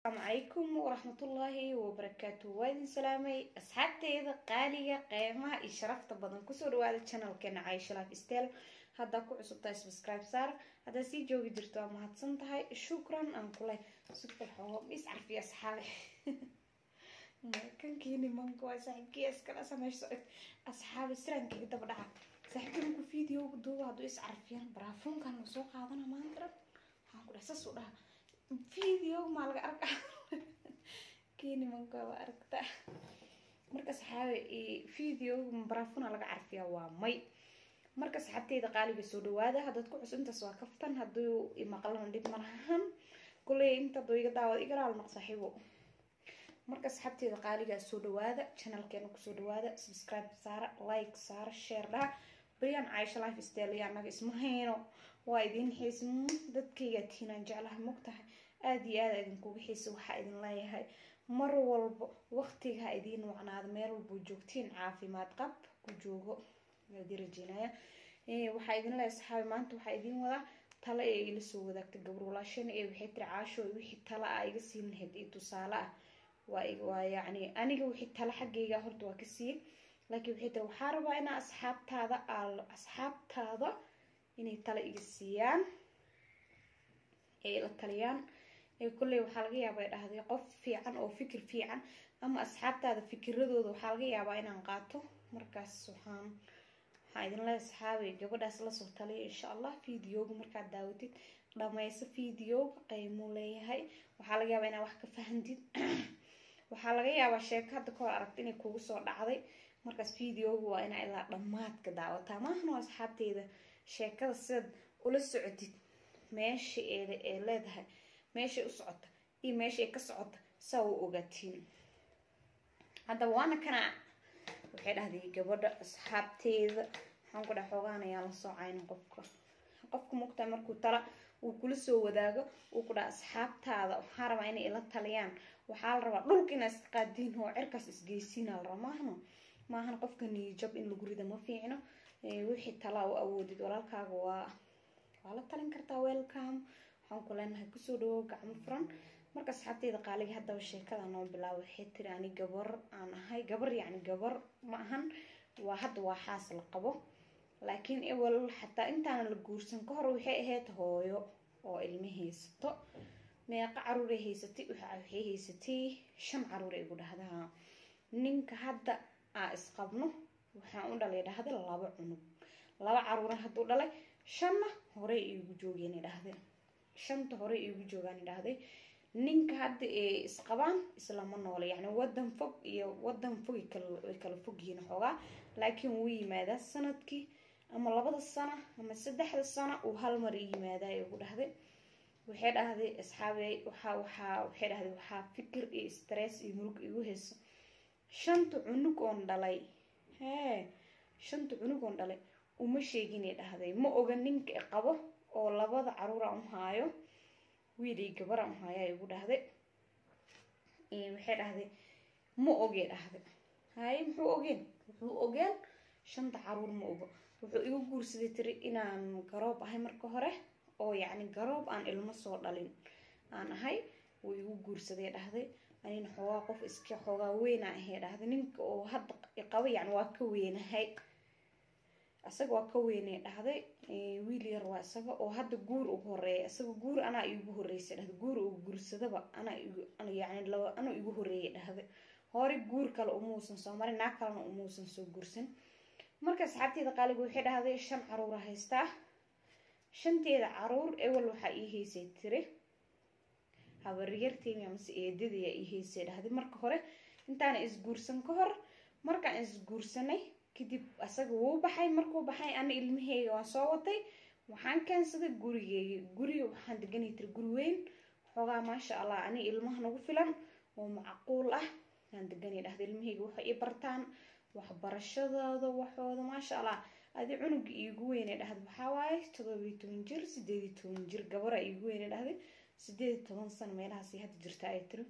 Calaykum waraxmatullaahi wabarakaatu. Waa idin salaamay, asxaabteyda qaaliga, qeymaha iyo sharafta badan. Kusoo dhawaada channelkeena Caisha Life Style. Haddaa ku cusub tahay, subscribe saar. Haddaa sii joogi jirto, waa mahadsan tahay, shukran aan kuleh. Sugta xoogo is carfiya, asxaabe. Kankii nimanka waa saaxiibkii iskala sameysho. Asxaabe, sirankayga daba dhaca. Saaxiibkii markuu videoga duuba, hadduu is carfiyan, baraafuunkan la soo qaadana maanta dhan. Waxaan ku dhahay, saas u dhaha, video maa laga arkaa? Kii nimanka waa aragtaa. Marka asxaabe, videoga baraafuna laga carfiyaa waa may. Marka asxaabteyda qaaliga, soo dhawaada. Haddaad ku cusub, intaas waa kaftan. Hadduu imaqlana, dhib malahan. Kuley inta hadduu iga daawada, igaraal noq, saaxiibo. Marka asxaabteyda qaaliga, soo dhawaada channelkeena, kusoo dhawaada. Subscribe saara, like saara, share dhaha. Bariyaan Caisha Life Style iyo annaga isma hayno. Waa idin xiis, dadkayga tiinaan jeclahay, mogtahay. Aada iyo aada idinkuga xiisa. Waxaa idin leeyahay, mar walba waqtiga ha idiin wacnaado, meel walbuu joogtiin caafimaad qab ku joogo waa idin rajeynaya. Waxaa idin leeyahay, asxaabi, maanta waxaa idin wadaa talo ee ila soo wadaagtay gabar walaashan. Ee waxay tiri, "Caasho, wixii talo ah iga siin lahayd iyo tusaale ah." Waa yacni aniga wixii talo xaggayga horta waa ka siiyey, laakiin waxay tiri, waxaa rabaa inaa asxaabtaada inay talo iga siiyaan ee ila taliyaan. Ee kolley waxaa laga yaabaa, ay dhahday, qof fiican oo fikir fiican ama asxaabtaada fikiradooda waxaa laga yaabaa inaan qaato. Markaas waxaan idin leeyahay, asxaabay, gabadhaas lasoo taliya, insha Allah. Videoga markaad daawatid, dhameyso videoga, qiimuu leeyahay. Waxaa laga yaabaa inaad wax ka fahantid. Waxaa laga yaabaa sheeko hadda kahor aragta inay kugu soo dhacday. Markaas videoga waa inaa ilaa dhammaadka daawataa, maahano asxaabteyda? Sheekada sidaad ula socotid, meesha eeda ee leedahay, meeshay u socota iyo meesha ay ka socota, saa u ogaatiin. Haddaba waana kana. Waxay dhahday gabadha, asxaabteeda, waxaan ku dhaha, xoogaan ayaan la soocaynin qofka mugtaa markuu tala uu kula soo wadaago, uu ku dhaha, "Asxaabtaada waxaan rabaa inay ila taliyaan." Waxaa la rabaa dhulka inaa iska qaadiin oo cirkaas isgeysiina la rabaa, maahano? Maahan qofka niyajab in lagu rida ma fiicno. Wixii talaa u awoodid, walaalkaaga waa la talin kartaa. Welcome, waxaan ku leenahay, kusoo dhawow gacmo furan. Marka asxaabteyda qaaliga, haddaba sheekada noo bilaabo. Waxay tiri, ani gabar aan ahay, gabar yacni gabar ma ahan, waa hadda waa xaas la qabo, laakiin ewel xataa intaana la guursan ka hor waxay ahayd hooyo oo ilmo haysato. Meeqa caruuray haysatay? Waxay haysatay shan caruur, igu dhahdaa. Ninka hadda aa isqabno waxaan u dhalay, dhahday, laba cunug. Laba caruura hadduu dhalay, shanna horey iigu joogeen, dhahday. Shanta horey iigu joogaan, dhahday. Ninka hadda ee isqabaan islama noole, yacni wadan fog iyo wadan fog way kala fog yihiin xoogaa, laakiin wuu yimaadaa sanadkii ama 2da sano ama 3da sano uu hal mar i yimaadaa, igu dhahday. Waxay dhahday, asxaabey, waxaa waxay dhahday, waxaa fikir iyo stress iyo murug igu hayso shanta cunug oon dhalay. Hee, shanta cunug oon dhalay uma sheeginay, dhahday. Ma oga ninka qabo oo labada caruur aan u haayo, wiil iyo gabar aan u haayo, igu dhahday. Waxay dhahday, ma ogey, dhahday. Haye, muxuu ogeen? Wuxuu ogeen shanta caruur ma ogo. Wuxuu igu guursaday, tiri, inaan garoob ahay marka hore, oo yacni garoob aan ilmo soo dhalin aan ahay wuu igu guursaday, dhahday. Anina xoogaa qof iska xoogaa weynaa ahay, dhahday. Ninka oo hadda qaba yacni waa ka weynahay isaga, waa ka weynay, dhahday. Wiil yar waa isaga oo hadda guur ugu horeeya. Isaga guur anaa iigu horeysay, dhahday. Guur uu guursadaba anaa yacni laba anuu igu horeeyay, dhahday. Hore guur kale umuusan soo marin, naag kalena umuusan soo guursan. Marka asxaabteyda qaaliga, waxay dhahday, shan caruura haystaa. Shanteeda caruur ewel waxaa ii haysay, tiri, habaryarteymi amase eedadaya ii haysay, dhahday, marka hore intaana isguursan ka hor. Markaan isguursanay kadib, asaga wuu baxay. Markuu baxay, ana ilmaheyga waan soo watay, waxaan keensaday gurigeyga. Guriga waxaan deganay, tiri, guri weyn xoogaa, maasha Allah, ani ilmaha nagu filan oo macquul ah aan deganay, dhahday. Ilmaheyga waxay i bartaan, waxbarashadooda, waxooda, maasha Allah. Adi cunuga iigu weynay, dhahday, waxaa waaye 17 jir, 18 jir. Gabara iigu weynay, dhahday, 18 sano meelahaas hadda jirta, ay tiri.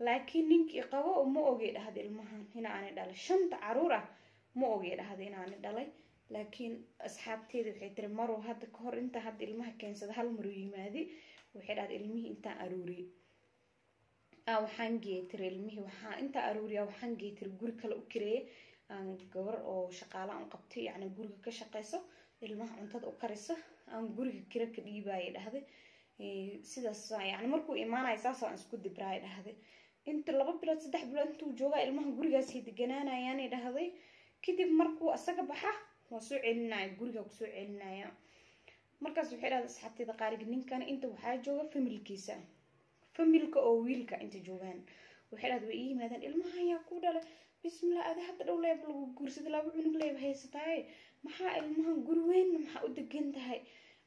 Laakiin ninkii qabo ma ogey, dhahday, ilmahan inaanay dhalay. Shanta caruur ah ma ogey, dhahday, inaanay dhalay. Laakiin asxaabteeda, waxay tiri, maruu hadda kahor inta hadda ilmaha keensada hal maruu yimaadi. Waxay dhahday, ilmihii intaan aruuriyey. Waxaan geeyay tiri ilmihii, waxaa intaa aruuriya waxaan geeyay tiri guri kale u kireeyay, aan gabar oo shaqaala aan qabtay, yacni guriga ka shaqeyso, ilmaha cuntada u karisa, aan guriga kira ka dhiibaayay dhahday. Sidaas yacni markuu imaanayo saas aan isku dibraay dhahday. Inta 2 bilood 3 bilood intuu joogaa ilmaha gurigaasay deganaanayaanay dhahday. Kadib markuu asaga baxa waa soo celinaya, guriga kusoo celinaya. Markaas waxay dhahday asxaabteeda qaaliga, ninkan inta waxaa jooga familkiisa, familka oo wiilka inta joogaan. Waxay dhahday way ii yimaadaan, ilmaha ayaa ku dhalay, bismillah, adi hadda dhow leeb lagu guursada, 2 cunug leeb haysataaye, maxaa ilmahan guri weyn maxaa u degan tahay?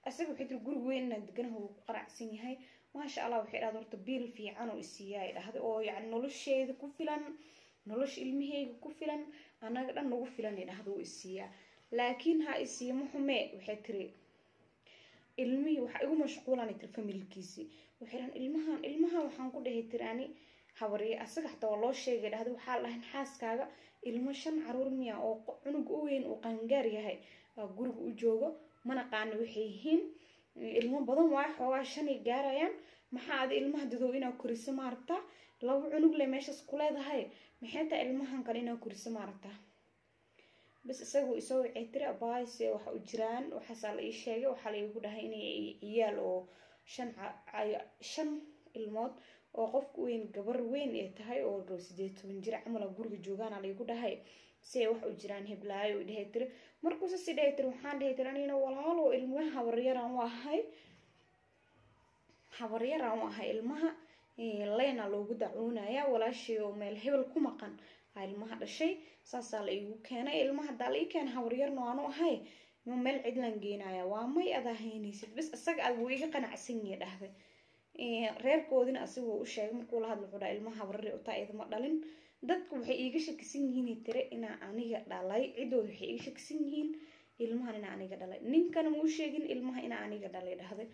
Asaga waxay tiri guri weyn inaan deganaha wuu ku qanacsan yahay, maasha Allah. Waxay dhahday horta biil fiican oo isiiyaa ay dhahday, oo yacni nolosheeda ku filan, nolosha ilmaheyga ku filan, annaga dhan nagu filan ay dhahday wuu isiiyaa. Laakiin ha isiiya muxume, waxay tiri ilmihii waxa igu mashquulanay tiri familkiisii. Waxay dhahan ilmahan, ilmaha waxaan ku dhahay tiri ani habarye, asaga xataa waa loo sheegay dhahday. Waxaa la dhahay xaaskaaga ilmo 5 caruur miya oo cunug u weyn uu qaangaar yahay guriga u joogo, mana qaano waxay yihiin, ilmo badan waayo, xoogaa 5 ay gaarayaan. Maxaa adi ilmaha dadow inaa koriso maaragtaa? 2 cunug le meeshaas ku leedahay, maxay tahay ilmahan kale inaa koriso maaragtaa? Bas isagu isoo wacay tiri, abaayse waxa u jiraan waxaasaa la ii sheegay, waxaa la iigu dhahay inay ciyaal oo 5 ilmood oo qofku weyn gabar weyn ay tahay oo 18 jir camal guriga joogaana la iigu dhahay, si ay wax u jiraan heblaayo dhahay tiri. Markuuse si dhahay tiri, waxaan dhahay tiri anigana walaalo ilmaha habaryaraan u ahay, habaryaraan u ahay ilmaha, leena loogu dacuunaya walaashii oo meel hebel ku maqan aa ilmaha dhashay, saasaa la iigu keenay ilmaha. Haddaa la ii keenay habaryarna waanu ahay, ma meel cidlaan geenaya? Waa may, adaa haynaysid. Bas isaga aad wuu iga qanacsan yahay dhahday. Reerkoodina asigoo u sheegay, markuu la hadlo wuxuu dhahay ilmaha habarari utaa, idama dhalin. Dadku waxay iiga shakisan yihiin tire inaa aniga dhalay, ciddooda waxay iiga shakisan yihiin ilmahan inaa aniga dhalay, ninkana ma u sheegin ilmaha inaa aniga dhalay dhahday.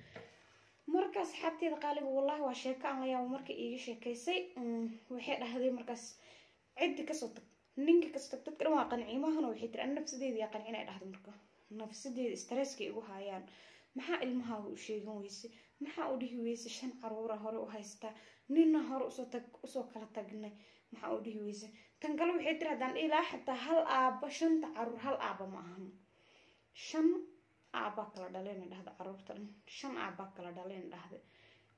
Marka asxaabteeda qaaliga, wallahi waa sheeko aan la yaabo. Marka iiga sheekaysay waxay dhahday markaas ciddi kasoo tag, ninka kasoo tag, dadka dhan waa qanciimahana. Waxay tiri ana nafsadeeda yaa qancinay dhahday. Marka nafsadeeda stresska igu haayaan, maxaa ilmahaaga u sheegan weyse? Maxaa u dhihi weyse 5 caruura hore u haystaa, nina hore usoo tag usoo kala tagnay, maxaa u dhihi weyse? Tan kale waxay tiri haddaan dhihi lahaa xataa hal aaba 5ta caruur hal aaba ma ahan, 5 aabaa kala dhaleen dhahda, caruurta dhan 5 aabaa kala dhaleen dhahda,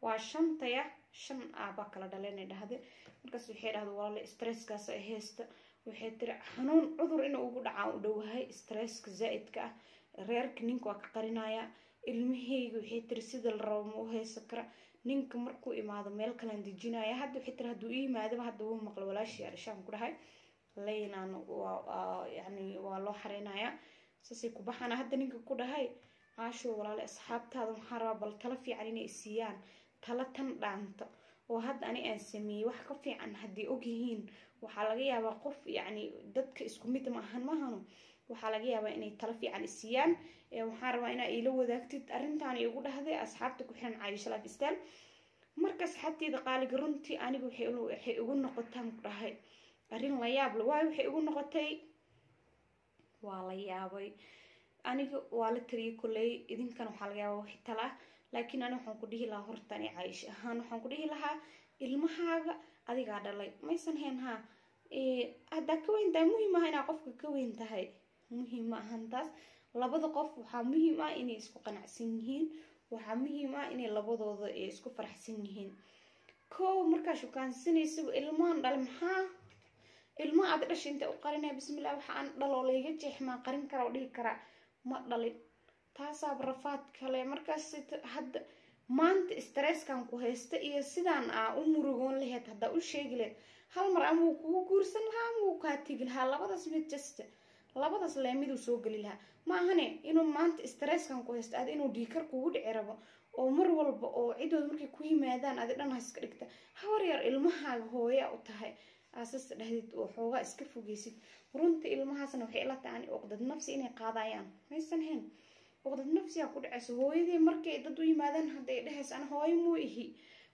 waa 5taya 5 aabaa kala dhaleen dhahda. Markaas waxay dhahda walaale stresskaas ay haysta, waxay tiri xanuun cudur inuu ugu dhacaa u dhowahay stresska zaa'idka ah. Reerka ninka waa ka qarinaya ilmaheyga, waxay tiri sida la rabo ma u haysan kara. Ninka markuu imaado meel kalan dejinaya. Hadda waxay tiri hadduu ii yimaadaba hadda wuu maqla walaashii dhashaan ku dhahay, laynaan waa yani waa loo xareynayaa, saasay ku baxana. Hadda ninka ku dhahay caasho walaale asxaabtaada waxaan rabaa bal talo fiican inay siiyaan, talo tan dhaanta oo hadda ani aan sameeyey wax ka fiican haddii ogyihiin. Waxaa laga yaabaa qof yacni dadka isku mid ma ahan mahano, waxaa laga yaabaa inay talo fiican isiiyaan. Waxaan rabaa inaa iila wadaagtid arrintaan iigu dhahday asxaabta ku xiran Caayisha Life Style. Marka asxaabteyda qaaliga, runtii aniga waxay igu noqotaan ku dhahay arrin la yaab le, waayo waxay igu noqotay waa la yaabay. Aniga waa la tariyay kolley, idinkana waxaa laga yaabaa wixii tala ah, laakiin ani waxaan ku dhihi lahaa horta ani Caayisha ahaan waxaan ku dhihi lahaa ilmahaaga adigaa dhalay maysan hayn. Haa, haddaa ka weyn tahay muhiim ah inaa qofka ka weyn tahay, muhiim ma ahan taas. Labada qof waxaa muhiim ah inay isku qanacsan yihiin, waxaa muhiim ah inay labadooda isku faraxsan yihiin. Kow markaa shukaansanaysa ilmahan dhalay, maxaa ilmaha aad dhashay inta u qarinaya? Bismillah, waxa aan dhaloo layga jeexmaa qarin kara oo dhihi karaa ma dhalin, taasaaba rafaad kale. Markaas hadda maanta stresskan ku haysta iyo sidaan aa u murugoon lahayd haddaa u sheegi lahayd hal mar, ama wuu kugu guursan lahaa ama wuu kaa tegi lahaa, labadaas mid, just labadaas lee miduu soo geli lahaa. Ma ahane inuu maanta stresskan ku haysto aad inuu dhiikar kugu dhici rabo oo mar walba oo ciddooda markay ku yimaadaan adi dhan iska dhigta hawar yar ilmahaaga hooya u tahay aasas dhahdid oo xoogaa iska fogeysid. Runta ilmahaasna waxay ila tahay uqdad nafsi inay qaadayaan, maysan hayn uqdad nafsiga ku dhacayso hooyadii markay dad u yimaadaan hadday dhehayso ana hooyo muu ihi,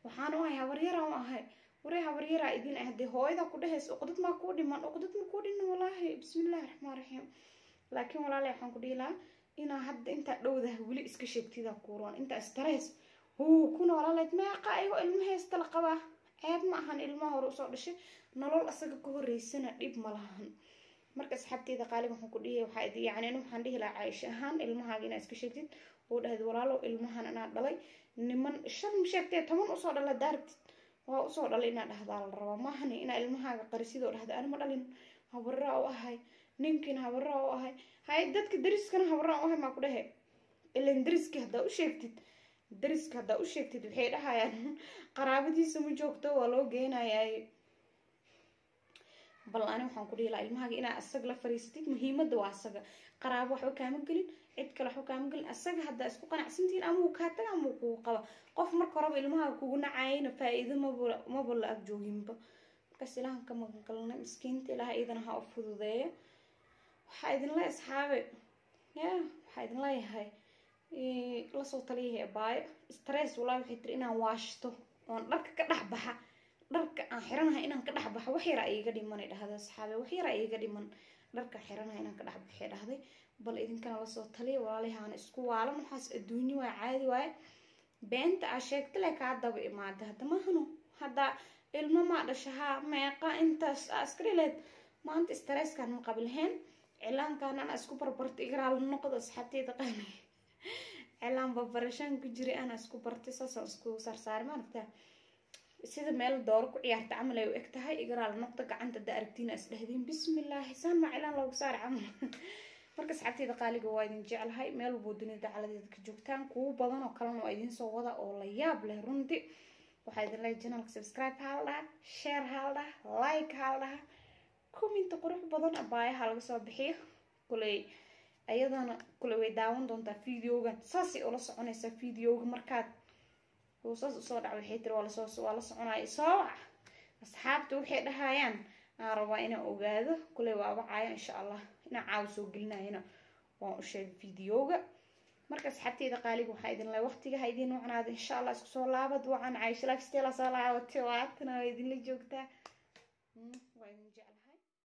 waxaan u ahay habaryaraan u ahay, waree habaryaraa idin ah, haddii hooyada ku dhehayso uqdad maa kuu dhiman, uqdad ma kuu dhiman walaahi, bismillahi raxmaan raxiim. Laakiin walaalahi waxaan ku dhihi lahaa inaa hadda intaa dhowdah weli iska sheegtida kuuroon intaa stress huu ku noolaleed meeqa ayagoo ilmo haysta la qabaa Ceeb ma ahan, ilmaha hore usoo dhashay, nolol asaga ka horeysana dhib ma lahan. Marka asxaabteyda qaaliga, waxaan ku dhihi, waxaa yacni waxaan dhihi lahaa Caaisha ahaan, ilmahaaga inaad iska sheegtid oo dhahdi, walaalow, ilmahan anaa dhalay, niman 5 ma sheegtee, 10 usoo dhala daarabtid, waa usoo dhalay inaad dhahdaa la rabaa. Maahani inaa ilmahaaga qarisid oo dhahda ani ma dhalin, habaraa u ahay, ninkiina habaraa u ahay, hay dadka dariskana habaraa u ahay. Maa ku dhehe? Ilan dariski haddaa u sheegtid, dariska haddaa u sheegtid, waxay dhahayaan qaraabadiisa ma joogto, waa loo geenayaa. Bal ani waxaan ku dhihi lahaa ilmahaaga inaa asaga la fariisatid. Muhiimadda waa asaga, qaraabo waxba kaama gelin, cid kale waxba kaama gelin. Asaga haddaa isku qanacsantihiin, ama uu kaa taga ama uu kugu qaba. Qof marka horeba ilmahaaga kugu nacayna faa-iido maba la ag jooginba. Markaas Ilaahan ka magan galnay miskiinta, Ilaah iyadana ha u fududeeyo. Waxaa idinla asxaabe ya, waxaa idin leeyahay lasoo taliyahay abaayo. Stress walaahi, waxay tiri inaan waashto oon dharka ka dhex baxa, dharka aan xiranahay inaan ka dhex baxo, wax yara iiga dhimanay dhahday. Asxaabe, wax yara iiga dhiman dharka xiranahay inaan ka dhex baxay dhahday. Bal idinkana lasoo taliya, walaalihaana isku waalan. Waxaas adduunyo waa, caadi waaye. Beenta aa sheegta le kaa daba imaada. Hadda mahano, hadda ilmo maa dhasha, haa, meeqa intaas aa iska dhileed, maanta stresskan ma qabi lahayn. Cilaankan ana isku barbartay, igaraal noqdo asxaabteyda qaali. Cilaan barbarashaan ku jiray, ana isku bartay, saasaan isku saarsaaray. Maaragtaa sida meel dooro ku ciyaarta camal ay u eg tahay. Igaraal noqdo, gacanta da aragtiina is dhehdiin bismillaahi, saan maa cilaan loogu saari camal. Marka asxaabteyda qaaliga, waa idin jeclahay meel walboo dunida dacaladeeda ka joogtaan. Kuwo badan oo kalena waa idiin soo wada oo la yaab leh runti. Waxaa idin leeyahay channelka subscribe ha la dhaha, share ha la dhaha, like ha la dhaha, commenta qurux badan abaayaha laga soo bixiyo. Kuley ayadana kuley way daawan doontaa videogan, saasay ula soconaysaa videoga. Markaad uu saas usoo dhac, waxay tiri waa la soconaya, soo wac. Asxaabta waxay dhahayaan aan rabaa inaan ogaado. Kuley waa wacaya insha Allah, inaan caawa soo gelinayana waan u sheegay videoga. Marka asxaabteyda qaaliga, waxaa idin leeyahay waqtiga ha idiin wacnaado insha Allah. Isku soo laabad wacan, Caisha Lifestyle soo laabatay, waatana waa idinla joogtaa. Waa idin